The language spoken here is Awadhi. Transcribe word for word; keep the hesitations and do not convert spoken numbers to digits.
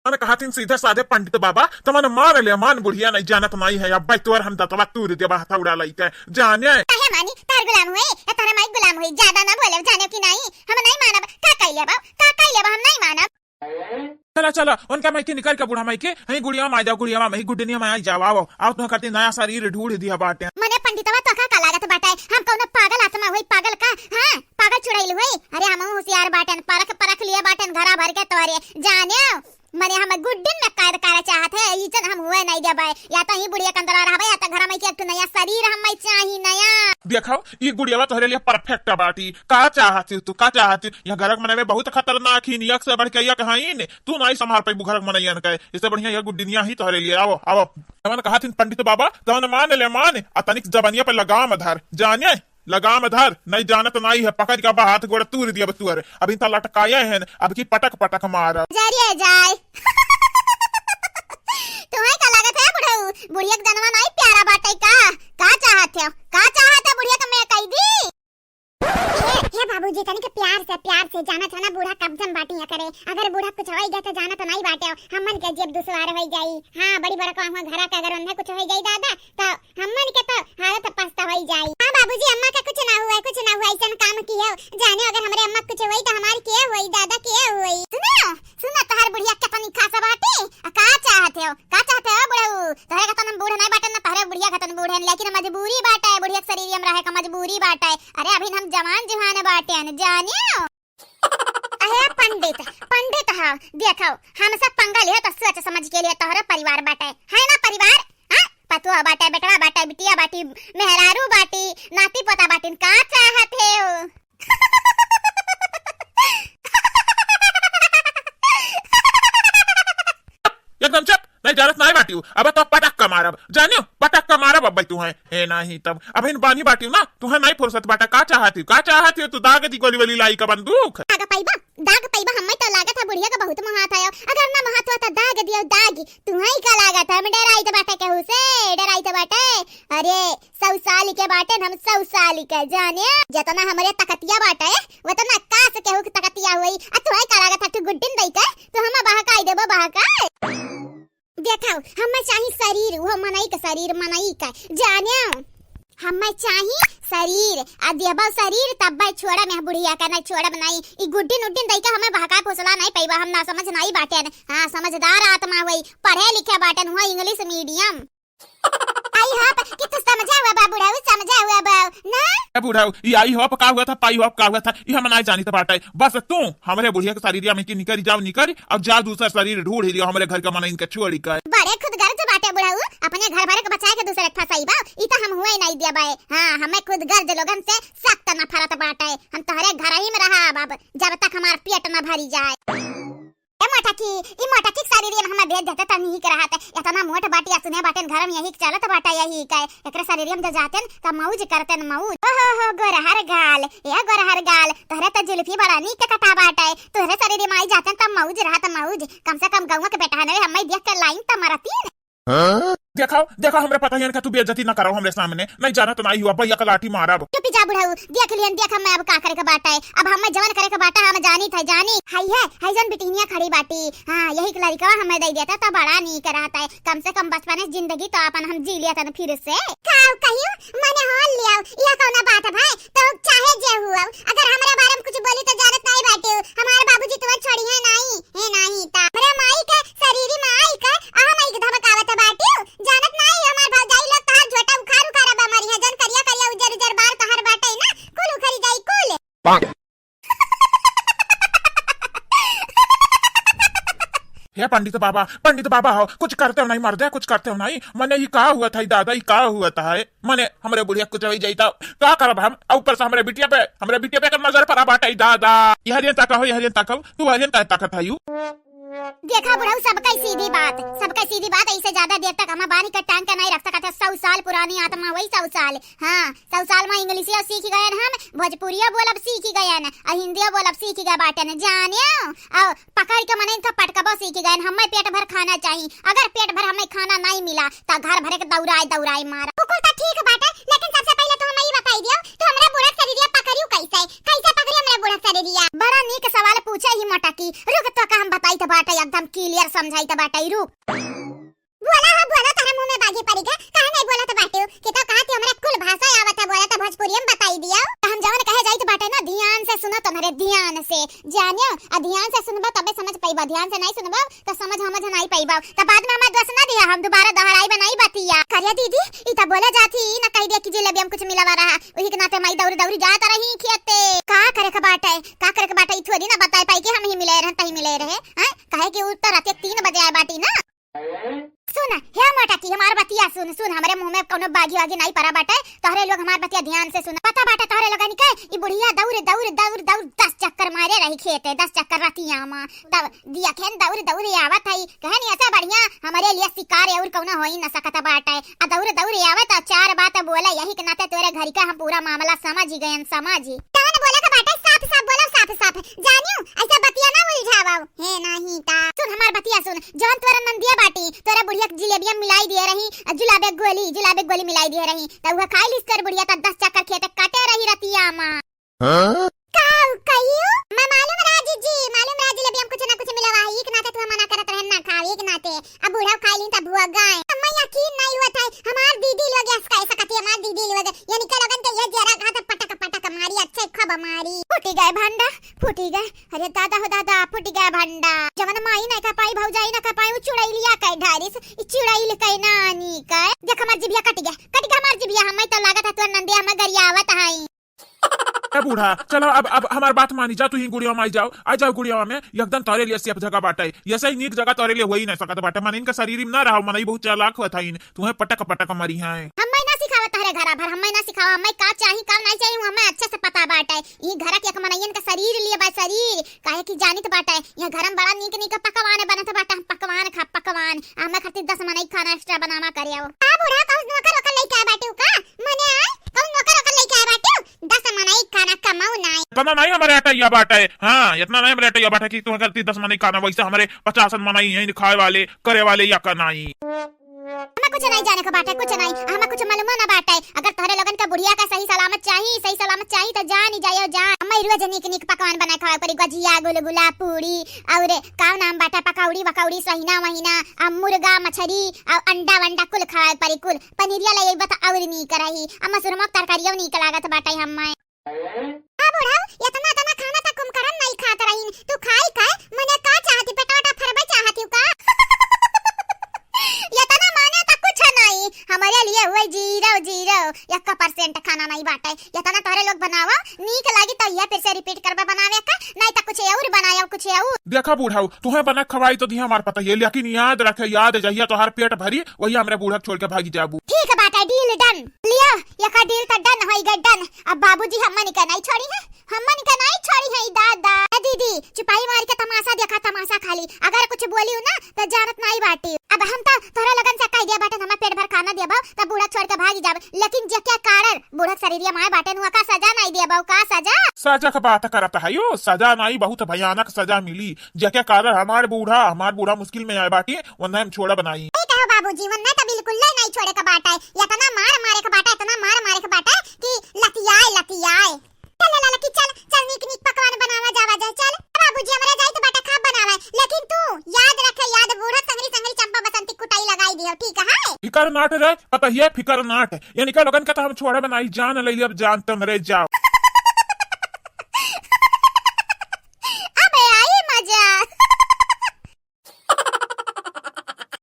मने कहा थिन सीधे साधे पंडित बाबा, त मने मान ले, मान बुढ़िया नहीं जानत नहीं है, अब तोर हम दतवा तूर देबा हथौड़ा लइके, जाने। काहे मानी, तार गुलाम हुए, ए तारे माई गुलाम हुई, ज्यादा ना बोले, जाने कि नहीं, हम नहीं मानब, का कइले बा, का कइले बा, हम नहीं मानब। चला, चला, उनका माई के निकल के बूढ़ा माई के, हई गुड़िया माई जाओ, गुड़िया माई, गुड्डनिया माई जाओ, आओ, आओ, तुम करती नया शरीर ढूंढ दिया बाटे। मने पंडितवा तो का, का लागत बाटे, हम कौनो पागल आत्मा हुई, पागल का, हाँ, पागल चुड़ैल हुई, अरे हम होशियार बाटेन, परख, परख लिए बाटेन, घरा भर के तोहरे, जाने। मने हम गुड्डिन में कैद करे चाहत है, ई जन हम हुए नहीं देबे। या तो ही बुढ़िया के अंदर रहबे, या तो घर में के एक ठो नया शरीर हमें चाही, नया। देखो, ई गुड़ियावा तोहरे लिए perfect बाटी। का चाहत हो तू, का चाहत हो? यह घर के मनई में बहुत खतरनाक ही, एक से बढ़ के एक हईन। तू नहीं संभाल पाई घर के मनइयन के। इससे बढ़िया यह गुड्डिनिया ही तोहरे लिए। आओ, आओ। जवन कहा थिन पंडित बाबा, तवन मान ले, मान। आ तनिक जबनिया पे लगाम धर, जाने? लगाम धर, नहीं जानत नहीं है, पकड़ के बा हाथ गोड़ तूर दिया बतुअर। अभी तो लटकाए हैं, अब की पटक पटक मार। जरिए जाए। तुम्हें का लागत है बुढ़ऊ? बुढ़िया के जनवा नहीं प्यारा बाटे का? का चाहत हो? का चाहत है बुढ़िया के मैं कह दी? हे, हे बाबूजी, तनिक प्यार से, प्यार से, जानत है ना बूढ़ा कब्जम बाटी है करे। अगर बूढ़ा कुछ होई गया तो जानत नहीं बाटे, हमन के जेब दुश्वार होई जाई। हाँ, बड़ी बड़का हुआ घरा के अगर उन्हें कुछ होई जाई दादा, तो हमन के तो हालत पस्त होई जाई। हाँ बाबूजी, अम्मा का कुछ ना हुआ, कुछ ना हुआ, ऐसन काम की हो। जाने अगर हमरे अम्मा कुछ होई तो हमार के होई, दादा के होई? सुनो, सुनो, तोहर बुढ़िया केतनी खास बाटे। आ, का चाहत हो? का चाहत हो बुढ़ऊ? तोहरे खतन हम बूढ़ नहीं बाटे ना, तोहरे बुढ़िया खतन बूढ़ है, लेकिन मजबूरी बाटे, बुढ़िया के शरीर में रहे का मजबूरी बाटे। अरे अभी हम जवान जुहान बाटे, जानियो। अहे पंडित, पंडित हो, देखो, हमसे पंगा लिहे तो सोच समझ के लिए तोहरे परिवार बाटे, है ना परिवार? हाँ? पतोह बाटे, बेटवा बाटे, बिटिया बाटी, मेहरारू बाटी, नाती पोता बाटी, का चाहत हो? एकदम चुप, नहीं जानत नहीं बाटियो, अब तो पटक का मारब, जानियो, पटक का मारब अब तू है। हे नाही तब, अबहिन बानी बाटियो ना, तुहे नाही फुर्सत बाटा, का चाहत हो, का चाहत हो, तू दाग दी गोली वोली लाई का बंदूक? दाग पाइबा, दाग पाइबा, हमें तो लागत है बुढ़िया का बहुत मोहात है, अगर ना मोहात हो तो दाग दियो, दाग, तुहे का लागत है, हम डराइत बाटे केहू से, डराइत बाटे, अरे, सौ साल के बाटे, हम सौ साल के, जाने, जतना हमरे तकतिया बाटे, वतना कास केहू के तकतिया होई, आ तुहे का लागत है, तू गुड्डिन दई के, तू हमें बहकाई देबो, बहकाई। देखो, हमें चाही शरीर, वो मनई के शरीर, मनई के, जाने। हमें चाही शरीर, आ देबो शरीर, तब भाई छोड़ा मैं बुढ़िया के, नहीं छोड़ब नहीं। ई गुड्डिन उड्डिन दई के हमें बहका फुसला नहीं पैबा, हम ना समझ नहीं बाटेन। हाँ, समझदार आत्मा हुई, पढ़े लिखे बाटेन, हुआ English medium। I hope कि तू समझा हुआ बा बुढ़ऊ, समझा हुआ बा, ना? ए बुढ़ऊ, ई I hope का हुआ था, पाई होप का हुआ था, ई हम ना जानी तो बाटे। बस तू हमरे बुढ़िया के शरीर में की निकरी जाओ, निकरी, और जा दूसरा शरीर ढूंढ लियो हमरे घर का मनइन के छोड़ी के। बड़े खुदगर्ज बाटे बुढ़ऊ, अपने घर भरे के बचाए के दूसरे के फंसाई बा, ई तो हम हुए नहीं दिया बाए। हाँ, हमें खुदगर्ज लोगन से सख्त नफरत बाटे, हम तोहरे घर ही में रहा अब, जब तक हमार पेट न भरी जाए। ए मोटकी, ई मोटकी के शरीर में हमें भेज देते त नीक रहत। इतना मोट बाटी आ सुने बाटेन घर में यही के चलत बाटे यही के। एकरे शरीर में जो जातेन त मौज करतेन मौज। ओ हो हो गोरहर गाल, ए गोरहर गाल, तोहरे त जुल्फी बड़ा नीक कटा बाटे। तोहरे शरीर में आई जातेन त मौज रहत मौज। कम से कम गौवा के बेटा हनवे हमें देख के लाइन त मरतीन। हाँ? देखाओ, देखाओ, हमरे पता ही इनका तू बेइज्जती ना कराओ हमरे सामने। नहीं जाना तो नहीं हुआ, भैया का लाठी मारब। चुप जा बुढ़ऊ, देख लियन, देख हमें अब का करे के बाटे। अब हमें जवन करे के बाटे, हम जानी थे, जानी। हाय है, हाय जन बिटिनिया खड़ी बाटी। हाँ, यही के लड़का हमें दे देता तो बड़ा नीक रहता है। कम से कम बचपन से जिंदगी तो अपन हम जी लिया था फिर से। का कहियो, मने हाल लियाओ, यह कौना बात है भाई? तो चाहे जे हुआ, अगर हमरे बारे में कुछ बोली तो जानत नहीं बाटे। हमारे बाबूजी तुम्हें छोड़ी है नहीं, है नहीं ता। हमरे माई के शरीर में आई के, आ माई के धमकावत बाटे। जानत नाही हमार भौजाई लोग तहार झोटा उखार उखार अब मरी है, जन करिया करिया उजर उजर बाल तहार बाटे ना, कुल उखरी जाई कुल। हे पंडित बाबा, पंडित बाबा हो, कुछ करते हो नहीं मर्दे, कुछ करते हो नहीं। मने ई का हुआ था, ई दादा, ई का हुआ था है? मने हमरे बुढ़िया कुछ हो जाई तो का करब हम? और ऊपर से हमरे बिटिया पे, हमरे बिटिया पे एक नजर पड़ा बाटे, ई दादा। यह दिन तक हो, यह दिन तक हो, तू वह दिन तक तकत है यू। देखा बुढ़ऊ, सबका सीधी बात, सबका सीधी बात। ऐसे ज्यादा देर तक हम बानी के टांग के नहीं रख सकत है। सौ साल पुरानी आत्मा वही सौ साल। हाँ, सौ साल में इंग्लिशियो सीख गयन हम, भोजपुरियो बोलब सीख गयन, आ हिंदियो बोलब सीख गए बाटन, जानियो। और पकड़ के मने इनका पटकबो सीख गयन। हमें पेट भर खाना चाहिए, अगर पेट भर हमें खाना नहीं मिला तो घर भरे के दौड़ाए दौड़ाए मारा। कुकुर तो ठीक बाटे, लेकिन सबसे पहले तो हमें ये बताई दियो, तो हमरा बूढ़ा शरीरिया पकड़ियो कैसे, कैसे पकड़ी हमरा बूढ़ा शरीर? दीदिया, बड़ा नीक सवाल पूछे ही मोटकी। रुक, तोका हम बताइत बाटे, एकदम clear समझाइत बाटे, रुक। बोला हो, बोला, तोहरे मुँह में बागी पड़ी गा, काहे नहीं बोलत बाटिउ? कि तो कहत ही हमरे कुल भाषा आवत है, बोलत भोजपुरी में बताई दिया। तो हम जवन कहे जाइत बाटे ना, ध्यान से सुनो, तुम्हरे ध्यान से जानियो, आ ध्यान से सुनबो तबे समझ पइबो, ध्यान से नहीं सुनबो तो समझ हमझ नहीं पइबो, तो बाद में हमार दोष ना दिया, हम दोबारा दोहराई बनाई बतिया। करिया दीदी, ई तो बोला जात ही ना, कह दिया कि जिलेबी हम कुछ मिलावा रहा, वही के नाते माई दौड़ दौड़ जात रही खेते। का करे के बाटे, का करे के बाटे, ई थोड़ी ना बताए पाई कि हम ही मिले रहे, तही मिले रहे, हैं? काहे कि उ तो रात के तीन बजे आए बाटी ना। सुन, हे मोटकी, हमार बतिया सुन, सुन, हमरे मुँह में कौनो बागी वागी नहीं पड़ा बाटे, तोहरे लोग हमार बतिया ध्यान से सुन। पता बाटे तोहरे लोगन के, ई बुढ़िया दौड़, दौड़, दौड़, दौड़ दस चक्कर मारे रही खेते, दस चक्कर रतिया मा। तब दिया खेन दौड़, दौड़ आवत हई, कहनी ऐसे बढ़िया हमरे लिए शिकार और कौनो हो ही न सकत बाटे। आ दौड़, दौड़ आवत आ चार बात बोले, यही के नाते तोरे घर का हम पूरा मामला समझ ही गयन, समझ ही। जवन बोले के बाटे साफ साफ बोलो, साफ साफ। जानियो, ऐसा बतिया ना उलझावा। हे नाही ता। सुन हमार बतिया सुन, जौन तोरा नंदिया बाटी, तोरा बुढ़िया के जिलेबिया मिलाई दिए रही, आ जुलाबे गोली, जुलाबे गोली मिलाई दिए रही, त उहे खाई लिस तोर बुढ़िया, त दस चक्कर खेते काटे रही रतिया मा। हाँ? का कहियो? मैं मालूम रहा जीजी, मालूम रहा जिलेबिया में कुछ ना कुछ मिलावा है, एक नाते तुम्हें मना करत रहे ना खाओ, एक नाते। अब बूढ़ा खाई ली तब हुआ गाय। अम्मा यकीन नहीं हुआ था, हमार दीदी लोग ऐसा कैसा कहती है, हमार दीदी लोग, यानी के लोगन के ये जरा घात पटक पटक मारी, अच्छे खूब मारी। फूटी गए भंडा, फूटी गए। अरे दादा हो दादा, फूट गया भंडा। जवन माई ना का पाई, भौजाई ना का पाई, उ चुड़ैलिया कह ढारिस, ई चुड़ैल कह नानी कह। देख हमार जिभिया कट गया, कट गया हमार जिभिया, हमें तो लागत है तोर नंदे हमें गरियावत हई। ए बूढ़ा, चलो अब, अब हमार बात मानी जा, तू ही गुड़िया में आई जाओ, आ जाओ गुड़िया में, एकदम तोरे लिए सेफ जगह बाटे, ऐसे ही नीक जगह तोरे लिए होई ना सकत बाटे, मन इनका शरीर में ना रहो, मनई बहुत चालाक होत हईन, तुम्हें पटक पटक मरी हैं। हमें ना सिखावा तहरे घरा भर, हमें ना सिखावा, हमें का चाही, का नहीं चाही, हमें अच्छे से पता बाटे। ई घर के एक मनइयन के शरीर लिए बा, शरीर। काहे कि जानित बाटे, यहाँ घर में बड़ा नीक नीक पकवान बनत बाटे, हम पकवान खा, पकवान। आ हमें खातिर दस मनई खाना extra बनावा करे आओ। का बूढ़ा, कहूँ नौकर ओकर लेके आए बाटे का? मने आए, कहूँ नौकर ओकर लेके आए बाटे? दस मनई खाना कमाऊ नाई। इतना नहीं हमारे अटैया बाटे, हाँ, इतना नहीं हमारे अटैया बाटे कि तुम्हें खातिर दस मनई खाना, वैसे हमारे पचासन मनई हैं खाए वाले, करे वाले या का नाई। हमें कुछ नहीं जाने के बाटे, कुछ नहीं, हमें कुछ मालूमो ना बाटे। अगर तोहरे लोगन के बुढ़िया का सही सलामत चाही, सही सलामत चाही, तो जान ही जायो, जान। हमें रोज नीक नीक पकवान बनाए खावे पड़ी, गजिया, गुलगुला, पूरी, और का नाम बाटे, पकौड़ी वकौड़ी, सहिना वहिना, आ मुर्गा, मछरी, और अंडा वंडा कुल खावे पड़ी, कुल। पनीरिया ले अइबा त और नीक रही, आ मशरूमो के तरकारियो नीक लागत बाटे हमें। हाँ बुढ़ऊ, इतना तना खाना त कुंभकर्ण नहीं खात रहीन। तू खाई का? मने का चाहती, पेटवा टा फरबे चाहती का? इतना माने त कुछ नहीं, हमारे लिए हुए zero zero, एक percent खाना नहीं बाटे। इतना तोहरे लोग बनावा, नीक लागी तो यह फिर से repeat करबा बनावे का, नहीं त कुछ और बनायो, कुछ और। देखा बुढ़ऊ, तुहे बना खवाई तो दिया हमार पता ये, लेकिन याद रखे, याद जहिया तोहार पेट भरी, वही हमरे बूढ़ा छोड़ के भागी जाबू। ठीक बाटे, deal done। लियो, एका deal त done होई गए, done। अब बाबूजी हमन के नहीं छोड़ी है, हमन के नहीं छोड़ी है ई दादा। ए दीदी, चुपाई मार के तमाशा देखा, तमाशा खाली। अगर कुछ बोली हूँ ना, तो जानत नहीं बाटी। अब हम तो तोहरा लगन से कह दिया बाटे, हमें पेट भर खाना देबो, तब बूढ़ा छोड़ के भागी जाब। लेकिन जेके कारण बूढ़ा शरीरिया माए बाटे, नुआ का सजा नहीं देबो, का सजा? सजा के बात करत है यो, सजा नहीं, बहुत भयानक सजा मिली। जेके कारण हमार बूढ़ा, हमार बूढ़ा मुश्किल में आए बाटी, वन्ने हम छोड़ब नाई। ठीक है बाबूजी, वन्ने तो बिल्कुल ले नहीं छोड़े के बाटे। इतना मार मारे के बाटे, इतना मार मारे के बाटे कि लतियाए, लतियाए। चल, चल, ललकी, चल, चल, नीक, नीक पकवान बनावा जावा जाए, चल। बाबूजी, हमरा जाई तो बाटा खा बनावा, लेकिन तू याद रखे, याद, बूढ़ा संगरी, संगरी चंपा बसंती कुटाई लगाई दियो, ठीक है? फिकर नाट रे, पता ही है, फिकर नाट। यानी का लोगन का तो हम छोड़ा बनाई, जान ले लिया, अब जान तुम रे जाओ। अबे आई मजा।